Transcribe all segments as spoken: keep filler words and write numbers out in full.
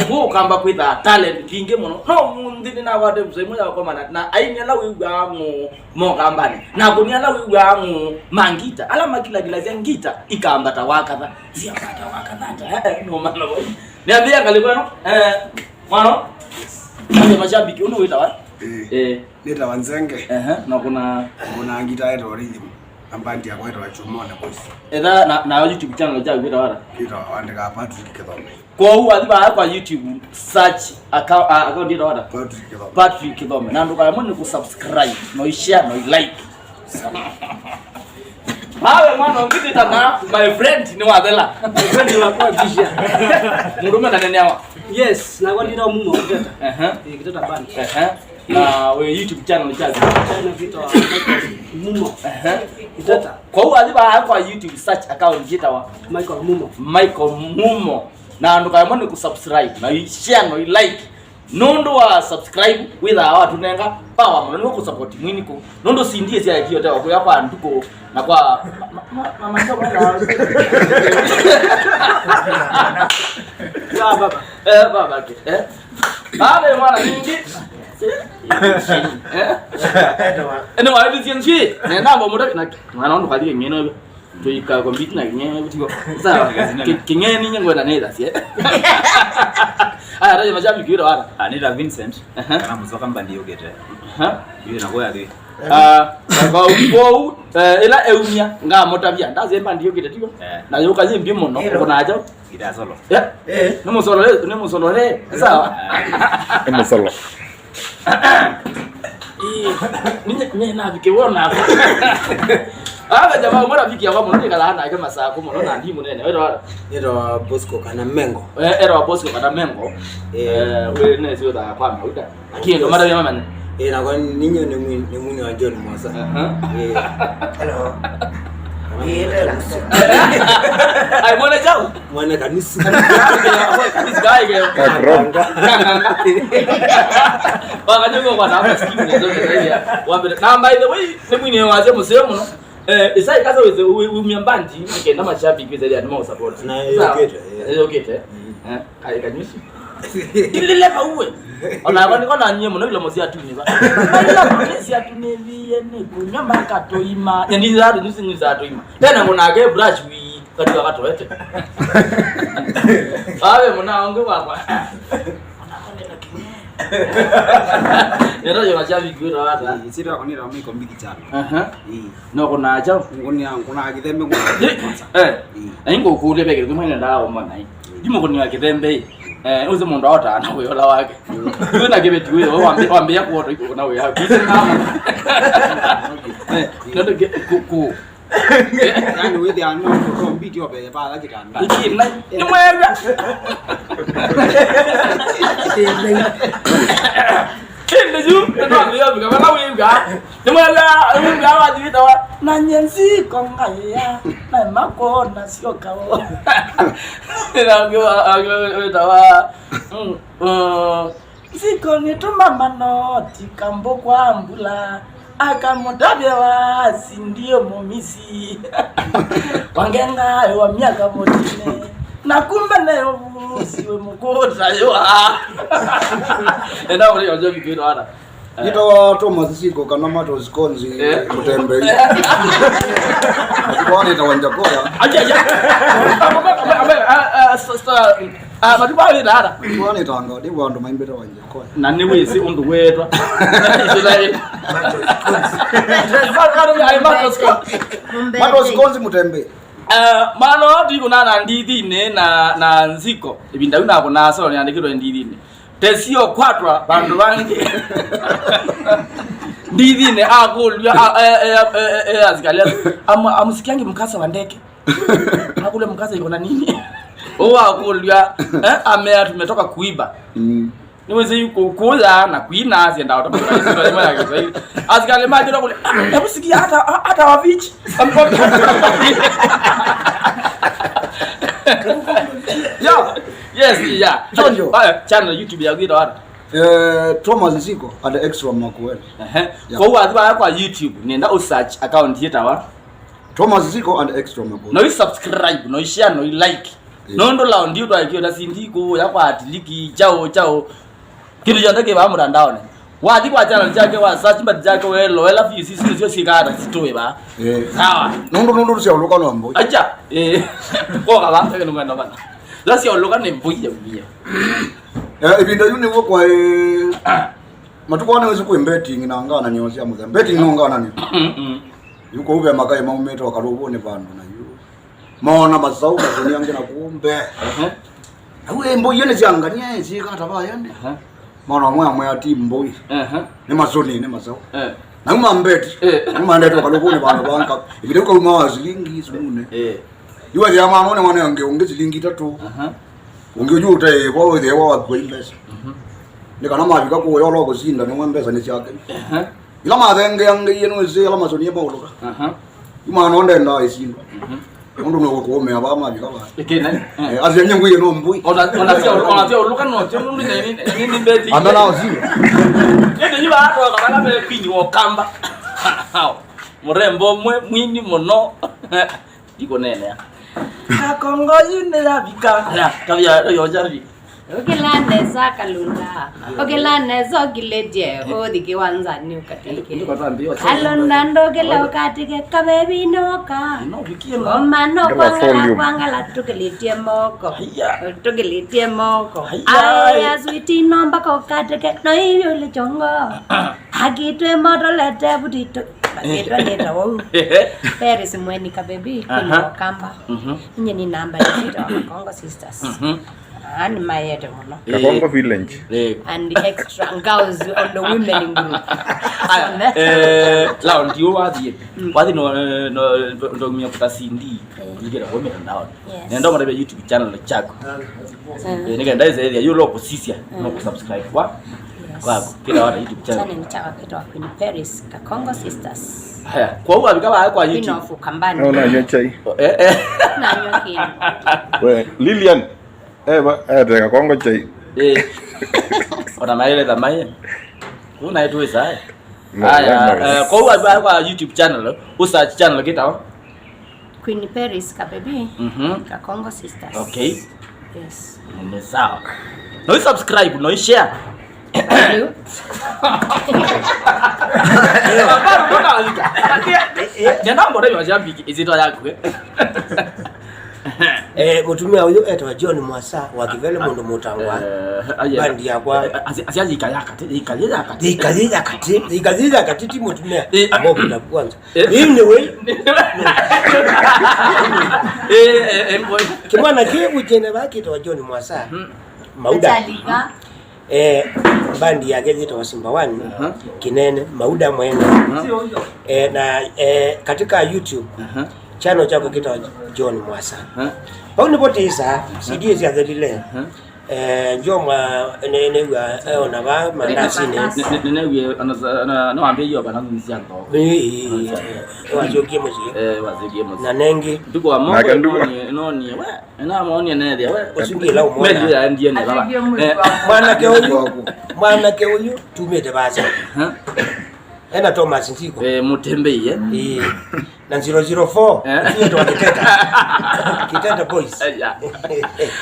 Kũu ũkamba kwĩthaa talent mbingĩ mũno. No ũmũnthĩ nĩnakwate mso ĩmwe ya kũkomana na aini ala wĩw'aa ng'ũũ mo kambanĩ, na akũni ala wĩw'aa ng'ũũ ma ngita, ala makilakilasya ngita ikambata wakatha, siambata wakatha ata, eh, eh, no mano. Nĩambĩĩa ngalĩko ĩno, eh, mwana, nĩ mashabiki, ũnũ wĩtawa? Eh. Eh. Nĩtawa Nzenge. Ehe, na kuna ngita ĩtawa Rhythm, na band yakwa ĩtawa Chumone Boys. Etha na, na YouTube channel yaku ĩtawa ata? Ĩtawa, andĩka Patrick Kĩthome. Kwoou wathi vaa kwa YouTube, search account, ah, account ĩtawa ata? Patrick Kĩthome. Patrick Kĩthome. Na ndũkaemwe nĩ kũ subscribe, no i share, no i like. Awe mwana ũngĩ tena, my friend nĩ wathela. My friend wakwa Bisha. Mũndũme na nene awa. Yes, na kwa ndira Mumo Kiteta. Ehe. Eh, Kiteta band. Ehe. Na we YouTube channel chako? Channel ĩtawa Michael Mumo. Ehe. Kiteta. Kwoou wathi vaa kwa YouTube search account ĩtawa? Michael Mumo. Michael Mumo. Na ndũkaemwe nĩ kũ subscribe, na i share, no i like. Nũndũ wa subscribe, wĩthaa watũnenga power mũno, nĩwe kũ support mwini kũ. Nũndũ C D syaekie ũteo kũya kwa nduku na kwa ma-, ma-, ma-, ma-, ma-, Sawa, baba. Eh, baba ke, eh. Baba, mwana, ningĩ. Eh? Ene wa F C N C, nenda mbo mũtaki na mwana wangu kathike ng'eno. Tuika compete na king'eng'e kutiko. Sawa. Ki-, king'eng'e ninye ngwenda nethasye. Aya, taje mashabiki wira wara. Ah, nĩtawa Vincent. Aha. Kana Mũsoka mbandi yũkĩte. Aha. Yu na kwa thi. Ah, kwa, kwa, eh, ĩla eumya ngamũtavya. Ndaze mbandi yũkĩte tiko. Eh. Na yũka yimbi mũno. Ero. Kuna aja. Guitar solo. Yeah. Eh. Nĩ mũsolo, nĩ mũsolo, eh. Sawa. Nĩ mũsolo. Ĩĩ, ninye, ninye navike wona. Aka jamaa mwana viki ya wamo ndio kala na kama saa kumi na ndimu nene. Wewe wala. Ero Bosco kana Mengo. Eh, ero Bosco kana Mengo. Eh. Eh, wewe ne sio da kwa mauda. Lakini ndo mara mama ne. Eh, na kwa ninyo ni mwini, ni mwini wa John Mwasa. Aha. Eh. Hello. Ĩĩ, ndela. Ai, mwana chao. Mwana kanisa. Kanisa gai ge. Kakro. Wakanyongo kwa sababu sikimu ndio ndio. Wambe. Na by the way, ni mwini wa sehemu sehemu no. Eh, isai kasa weze umia mbandi, kenda mashabiki weze ya nimo support. Na sawa. Yokete, eh. Yokete. Mm. Eh. Ai, kanyusi. Ilile pauwe. Ona kwa niko na nyie mũno ilo mosi atuni ba. Ila mosi atuni vie ni kunywa mpaka toima. Nyandi za atuni singi za toima. Tena ngona ke brush wi kati wa katoete. Awe muna onge wa kwa. Ndio ya mashabiki wetu hata. Sisi kwa nini ramiko mbiki chana. Aha. No kuna acha. Ngoni yangu kuna kithembe ngoni. Eh. Na ingo kule beke kumwene ndao mwana. Ndimo koni wa kithembe. Eh, ũse mũndũ aotaa na wĩola wake. Wĩ na kĩveti wĩ, wambĩ, wambĩĩa kũota iko na wĩa. Eh, nando ke, ku, ku. Yani wĩthĩa no, no mbiti obe, pa la kitanda. Iki na, nĩ mwega. Ĩndĩ yu, nĩtwambĩĩa vika vala wĩw'a. Nĩ mwega, wĩw'a wathi wĩtawa, na nyenzi kongaĩa, na makwona sio kao. Ĩla angĩ wa, angĩ wĩtawa, mm, uh, Nziko nĩtũma manoti kambũ kwa mbula, akamũtavya wasi ndiyo mũmisi. Wangenga wa myaka mũtine, na kumbe nayo vusi we mũkũta yũa. Enda kũrĩ onjo kĩkwĩtwa ata? Nĩtawa Thomas Siko kana Matos Konzi. Eh. Mũtembei. Kwa nĩtawa Njakoya. Aja, aja. Abe, abe, abe, ah, ah, so, so, Ah, matuku ayo ĩtaata. Mwana ĩtanga, nĩ wandũ maimbĩte wa Njakoya. Na nĩ wĩsĩ ũndũ wetwa. Ai, Matos Konzi. Matos Konzi Mũtembe. Eh, mwana ũyũ ndikũnaa na ndithinĩ na, na Nziko. Ĩvinda yu nakũnaa solo nĩandĩkĩtwe ndithinĩ. Tesio kwatwa vandũ vangĩ. Ndithinĩ akũlw'a, a, e, e, asikalĩ asu, amu-, amusikiangi mkasa wa ndeke. Akule mkasa iko na nini? Uwa akũlw'a, eh, amea tumetoka kuiba. Mm. Nĩwĩsĩ yu kũkũya na kwina asienda otoka. Asikalĩ makĩra kule, "Ah, hebu sikia hata, hata wavichi." Yeah. Yes, yeah. Chonjo. Haya, channel YouTube ya Gita Wara. Eh, Thomas Ziko at the Extra Makueni. Ehe. Yeah. Kwa hiyo, kwa YouTube, nenda u search account yetawa Thomas Ziko and Extra Makueni. No i subscribe, no i share, no i like. Nũndũ laundi ũtwaĩkie ũtasindi kũũya kwa atiliki, kyaũ, kyaũ. Kĩndũ kyonthe kĩ vaa mũtandaonĩ. Wathi kwa channel chake, wa search mbati chake, weloela views isu nĩsyo syĩkaa ata sitũĩ vaa. Eh. Sawa. Nũndũ, nũndũ syaũlũka no mbũi. Acha. Eh. Koka vaa, eke nũmwenda vana. La syaũlũka nĩ mbũi ya mbia. Eh, ĩvinda yu nĩw'o kwa, eh, matukũ ana wĩsĩ kwĩ betting na ngananĩo sya mũthemba. Betting no ngananĩo. Mm, mm. Yu kũu ve makaĩ maumĩte o Kalũvũnĩ vandũ na yu. Moona masaũ masũni angĩ na kũu mbee. Aha. Na wĩ mbũi nĩ syangania syĩka ata vaya nĩ. Aha. Moona ũmwe amwe ati mbũi. Aha. Nĩ masũni, nĩ masaũ. Eh. Na uma mbeti. Eh. Uma ndetwa Kalũvũnĩ vandũ vanga. Ĩvinda yu kauma wa silingi sumune. Eh. Yu ethĩa mwana one mwana ũngĩ, ũngĩ silingi itatũ. Aha. Ũngĩ ũyu ũtaĩ vo ethĩa wa wakua imbesa. Mhm. Nĩ kana mavika kũya ũla ũkũsinda nĩwe mbesa nĩ syake. Aha. Ila mathengeangeie nũĩsĩ ala masonie maũlũka. Aha. Yu mwana ũndenda ĩsindwa. Mhm. Nũndũ nũkũũmĩa vaa mavika vaa. Ĩkĩna. Eh, asia nye ngũie no mbũi. Ona, ona sya, ona sya ũlũka no tyo nũndũ nĩ, nĩ, nĩ, nĩ mbeti. Anda nao sio. Nĩ nĩ vaa twa kana be kwini wa kamba. Mũrembo mwe mwini mũno. Ndikũneenea. Kakongo yu nĩ yavika. Aya, kavya, yo javi. Ũkĩla nesa Kalũnda, ũkĩla nesa ũkilĩtye, ũthi kĩwanzanĩ ũkatĩke. Kalũnda ndũkĩla ũkatĩke, kavevi nĩwoka. Ngoma no kwangala, kwangala tũkĩlĩtye moko. Tũkĩlĩtye moko. Aya, switi no mpaka ũkatĩke, no ivyũlĩ chongo. Akitwe motolete vutito. Masitwa nĩtawa ũu. Ehe. Paris Mweni Kabebi, Queen wa Kamba. Mhm. Inye nĩ namba ya sita wa Kakongo Sisters. Mhm. Ani mayete mũno. Kakongo Village. Eh. And extra girls on the women group. Aya, eh, laundi ũ wathi. Mm. Wathi no, no, no, ndomia kuta C D. Eh. Nigera kwa mitandao. Yes. Nenda matavya YouTube channel chako. Mm. Eh, nigenda ĩsethĩa yu lo kusisya, no kusubscribe kwa. Yes. Kwa kila wana YouTube channel. Channel chako kitwa Queen Paris Kakongo Sisters. Haya, kwa hiyo abika wa kwa YouTube. Queen of Ukambani. No, na nyo chai. Eh, eh. Na nyo kini. We, Lilian. Eh, ba, eh, teka Kakongo chai. Eh. Ona maele tamaye. Kuna yetu isa. No, haya, no, no. Eh, kwa hiyo abika kwa YouTube channel, usa channel kitao. Queen Paris Kabebi, mhm, Kakongo Sisters. Okay. Yes. Ni sawa. No subscribe, no share. Thank you. Nenda mbore yo jambi izito yako. Eh, mũtumĩa ũyũ etwa John Mwasa wa Kĩvele, mũndũ mũtangwa. Eh, aye. Bandi yakwa. Eh, asi-, asi ayika yakati, yika yakati. Yika yakati, yika yakati ti mũtumĩa. Eh, ah. Mobula kwanza. Eh. Anyway. Eh, eh, eh, boy. Kĩmwana kĩ ũjene vakĩtwa John Mwasa. Mhm. Mauda. Atalika. Eh, bandi yake yĩtawa Simba One, aha, Kinene, Mauda Mwene. Aha. Eh, na, eh, katika YouTube, aha, channel chako kĩtawa John Mwasa. Aha. Vau nĩvo tĩsaa, aha, C D syathelile. Aha. Eh, njomwa, ne-, nĩw'a, eh, ona va mandasinĩ. Ne-, ne-, ne-, nĩw'e, ona sa-, ona, no ambie yo bana nzia ndo. Ĩĩ, ĩĩ, ĩĩ. Wacokie mũsyĩ. Eh, wacokie mũsyĩ. Na nengi. Ndugu wa Mongo, nake ndugu. Noni, noni, we. Ena maoni ene thia, we. Ũsu nĩ ĩla ũmwona. Meli ya ndie nĩ baba. Asingie mwĩĩ. Eh. Mwanake ũyũ, mwanake ũyũ tumĩte vaasa. Huh? Ena Thomas Nziko. Eh, mũtembei, eh? Ĩĩ. Na zero zero four, eh? Ũsu nĩ twa Kiteta. Kiteta Boys. Aya.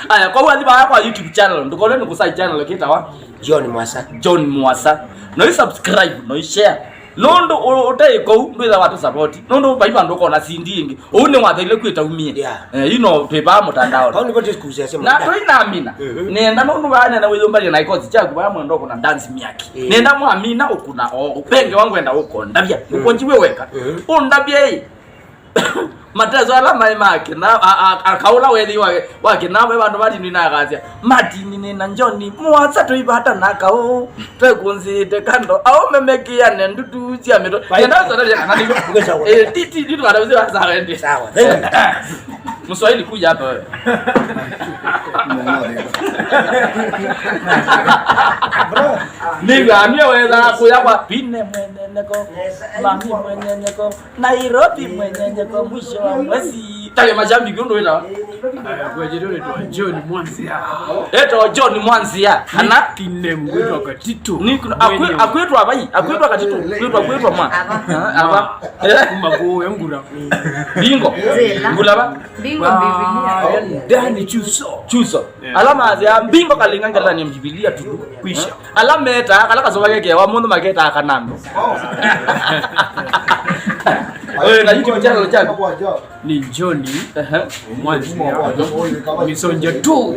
Aya, kwa hiyo athi kwa YouTube channel, ndukole ni kusai channel kitawa John Mwasa. John Mwasa. No subscribe, no share. Nũndũ ũ-, ũtaĩ kũu, ndwĩtha watũ support. Nũndũ vai vandũ ũkona C D ĩngĩ. Ũu nĩ watheile kwĩta umie. Yeah. Eh, ino twĩ vaa mũtandaonĩ. Vau nĩvo tĩsikusia sema. Na tũinamina. Mhm. Nenda nũndũ vaa nena wĩyũmbania na ikosi kyaku vaa mwenda ũkũna dance myaki. Eh. Nenda mwamina ũkũna o, ũpenge wangu enda ũkondavya. Mhm. Ũkonjiwe weka. Mhm. Ũndavye ĩ. Mateso ala maĩ ma kĩna, a, a, a, kaũla wethi wa, wa kĩna, we vandũ vatini na akasya. Martin nĩ na John, Mwasa tũivata na kaũ, twekũnzĩte kando, aũme mekĩane ndutu sya mĩtwe. Vai. Nenda ũsonavya kana nĩw'o. Ũkĩsa kwa. Eh, ti, ti, ti, tukata ũsĩ wa sawa ndi. Sawa, thank you. Mswahili kuja hapa wewe. Bro. Nĩw'o amie wetha kuya kwa pine mweneneko, mami mweneneko, Nairobi mweneneko, mwisho wa mwezi. Tavya mashabiki ũndũ wĩtawa. Kwajĩtwo nĩtwa John Mwanzia. Etwa John Mwanzia. Kana nickname kwĩtwa Katito. Akwĩtwa vai, akwĩtwa Katito, kwĩtwa, kwĩtwa ma. Ava. Kuma kũya ngura. Bingo. Ngula va. Bingo Bibilia. Dani Chuso. Chuso. Ala mathĩa Bingo Kalinga ngelani Bibilia tu. Kwisha. Ala metaa kala kasova kekewa mũndũ maketaa Kanando. Oyo na YouTube channel chako. Ni John Mwanzia Misonja tu.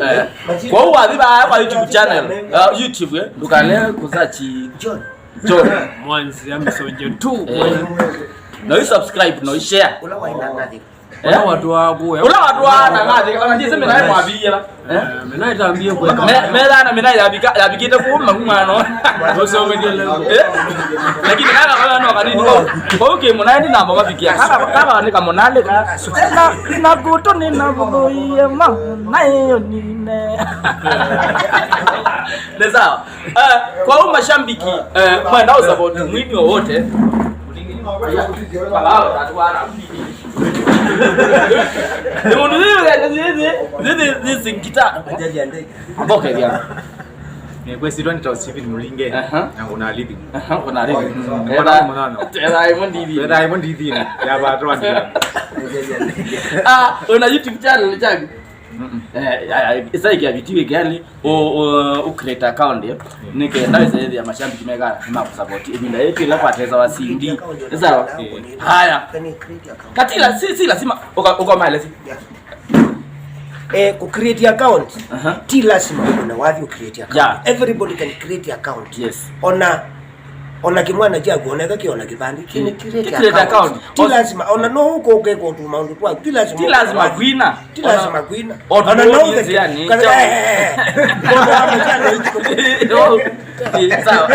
Kwa hiyo wathi ba kwa YouTube channel. Uh, YouTube eh. Ndukale kusachi John. John Mwanzia Misonja tu. Na you subscribe no share. Ula waina ngathi. Ula watu waku. Ula watu wana ngathi kana ndise mina mwabiyela. Eh? Mina itambie kwa. Mera na mina yabika yabikite kuma kumano. Usomedie leo. Eh? Lakini kaka kwa no kanini kwa. Kwa uke munaendi namba mabikia. Kaka kaka ni kamonale ka. Na na kuto ni na bugo yema. Na hiyo ni ne. Ni sawa. Eh, kwa huu mashabiki eh, mwenda usupport mwini wowote. Ni mũndũ thĩthĩ thĩthĩ thĩthĩ ngita. Mboke thia. Nĩkwĩsĩtwa nĩ ta Stephen Mulinge. Aha. Na kuna living. Aha, kuna living. Nĩkona mũnano. Tera imo ndithi. Tera imo ndithi. Ya batwa ndira. Ah, una YouTube channel changu. Eh, ya- ya- isa ikia vitiwe kiani u u- u create account eh. Nike ndaweza ya mashabiki mega na kusupport. Ivinda yetu ila kwa teza wa C D. Sawa. Haya. Katila si si lazima uka uka maelezi. Eh, ku create account. Aha. Ti lazima uwe na wathi u create account. Yeah. Everybody can create account. Yes. Ona ona kimwana kyaku ona eka kiona kipandi kini create account. Ti lazima ona no uko uke ko tu maundu twa ti lazima. Ti lazima kwina. Ti lazima kwina. Ona no uke yani. Sawa.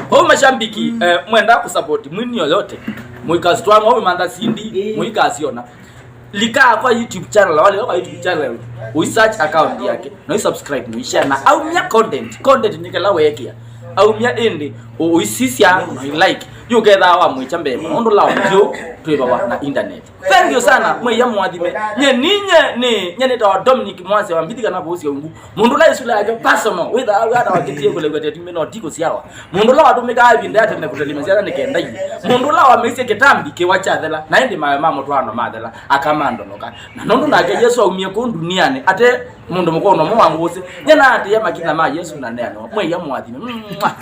Kwa mashabiki eh, mwenda kusupport mwini yoyote. Muikasitwa ng'ombe manda sindi, muikasiona. Lika kwa YouTube channel, wale kwa YouTube channel, we search account yake, no subscribe, no share na aumia content, content ni kala wekia. Aumia indi uisisya no like. Yu ketha wa mwicha mbema, nundu la ndio twibaba na internet. Thank you sana, mwe ya mwathime. Nye ninye ni nye ni tawa Dominic Mwase wa Mbithi kana bosi ungu. Mundu la isula yake personal, witha wada wakitie kule kwa tete meno tiko siawa. Mũndũ ũla watũmĩkaa ĩvinda ya tene kũtelemesya ala nĩ kenda ii. Mũndũ ũla wameisye kĩtambi kĩwa kyathela, na ĩndĩ mawe ma mũtwaano mathela, akamandonoka. Na nũndũ nake Yesũ aumie kũu ndunianĩ, ate mũndũ mũkono ũmwe wa ngũsĩ, nĩnaatĩĩa makinya ma Yesũ na neanĩwa, Mwĩai amũathime. Mwah.